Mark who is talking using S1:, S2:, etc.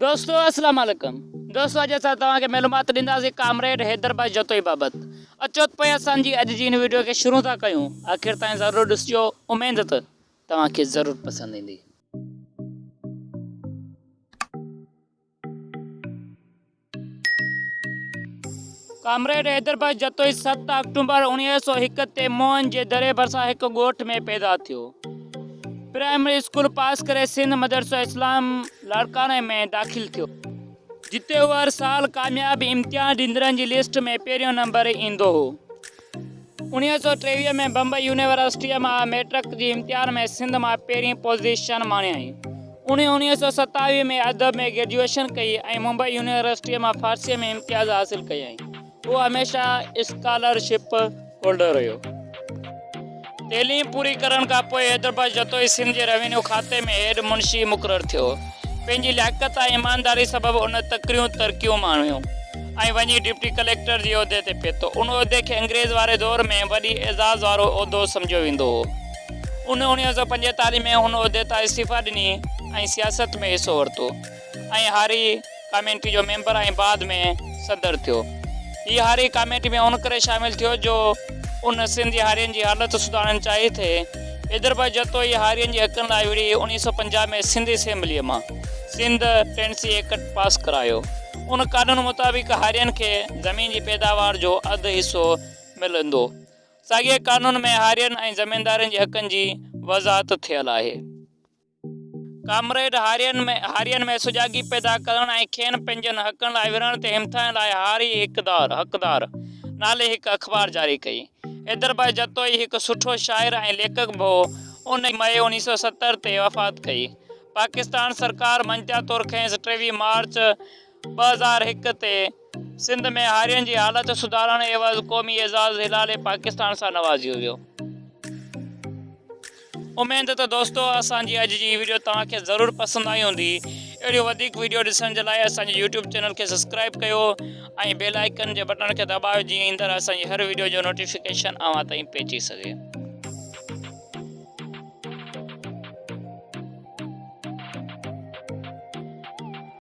S1: دوستو اسلام عليڪم دوستو اڄ اسان توهان کي معلومات ڏينداسين ڪامريڊ حيدر بخش جتوئي بابت اچو ته پوء اسان جي اڄ جي هن ويڊيو کي شروع ٿا ڪيون آخر تائين ضرور ڏسجو اميد ته توهان کي ضرور پسند ايندي. ڪامريڊ حيدر بخش جتوئي ست آڪٽومبر 1901 تي موهن جي دري ڀرسان هڪ ڳوٺ ۾ پيدا ٿيو. پرائمري اسڪول پاس ڪري سنڌ مدرسه اسلام لاڙڪاڻي ۾ داخل ٿيو، جتي هو هر سال ڪامياب امتحان ڏيندڙن جي لسٽ ۾ پهريون نمبر ايندو هو. 1923 ۾ بمبئي يونيورسٽيء مان مئٽرڪ جي امتحان ۾ سنڌ مان پهرين پوزيشن ماڻيائين. ان 1927 ۾ ادب ۾ گريجوئيشن ڪئي ۽ ممبئي يونيورسٽيء مان فارسيء ۾ امتياز حاصل ڪيائين. هو هميشه اسڪالرشپ هولڊر رهيو. تعليم پوري ڪرڻ کان پوء حيدربخش جتوئي سنڌ جي روينيو کاتي ۾ هيڊ منشي مقرر ٿيو. پنهنجي لياقت ۽ ايمانداري سبب ان تڪڙيون ترقيون ماڻيون ۽ وڃي ڊپٽي ڪليڪٽر جي عهدي تي پهتو. ان عهدي کي انگريز واري دور ۾ وڏي اعزاز وارو عهدو سمجهيو ويندو هو. ان 1945 ۾ ان عهدي تان استعيفيٰ ڏني ۽ سياست ۾ حصو ورتو ۽ هاري ڪاميٽي جو ميمبر ۽ بعد ۾ صدر ٿيو. هي هاري ڪاميٽي ۾ ان ڪري شامل ٿيو جو ان سنڌ جي هارين جي حالت سڌارڻ چاهي ٿي. حيدربخش جتوئي هارين جي حقن لاء وڙهي 1950 ۾ سنڌ اسيمبليء مان سنڌ ٽينسي ايڪٽ پاس ڪرايو. ان قانون مطابق هارين کي زمين جي پيداوار جو اڌ حصو ملندو. ساڳئي قانون ۾ هارين ۽ زميندارن جي حقن جي وضاحت ٿيل آهي. ڪامريڊ هارين ۾ هارين ۾ سجاڳي پيدا ڪرڻ ۽ کين پنهنجن حقن لاء وڙهڻ تي همٿائڻ لاء هاري حقدار، حقدار، نالي هڪ اخبار جاري ڪئي. حيدربخش جتوئي هڪ سٺو شاعر ۽ ليکڪ به هو. ان مئي 1970 تي وفات ڪئي. پاڪستان سرڪار مڃتا طور کيس 23 مارچ 2001 تي سنڌ ۾ هارين جي حالت سڌارڻ عيوض قومي اعزاز هلال پاڪستان سان نوازيو ويو. اميد ته دوستو اسان جي اڄ جي هي وڊيو توهان کي ضرور پسند آئي هوندي. اهڙيون وڌيڪ وڊيو ڏسڻ جي لاء اسان جي يوٽيوب چينل کي سبسڪرائيب ڪيو ۽ بيل آئيڪن جي بٽڻ کي دٻايو جيئن ايندڙ اسان جي هر وڊيو جو نوٽيفڪيشن اوهان تائين پهچي سگهي.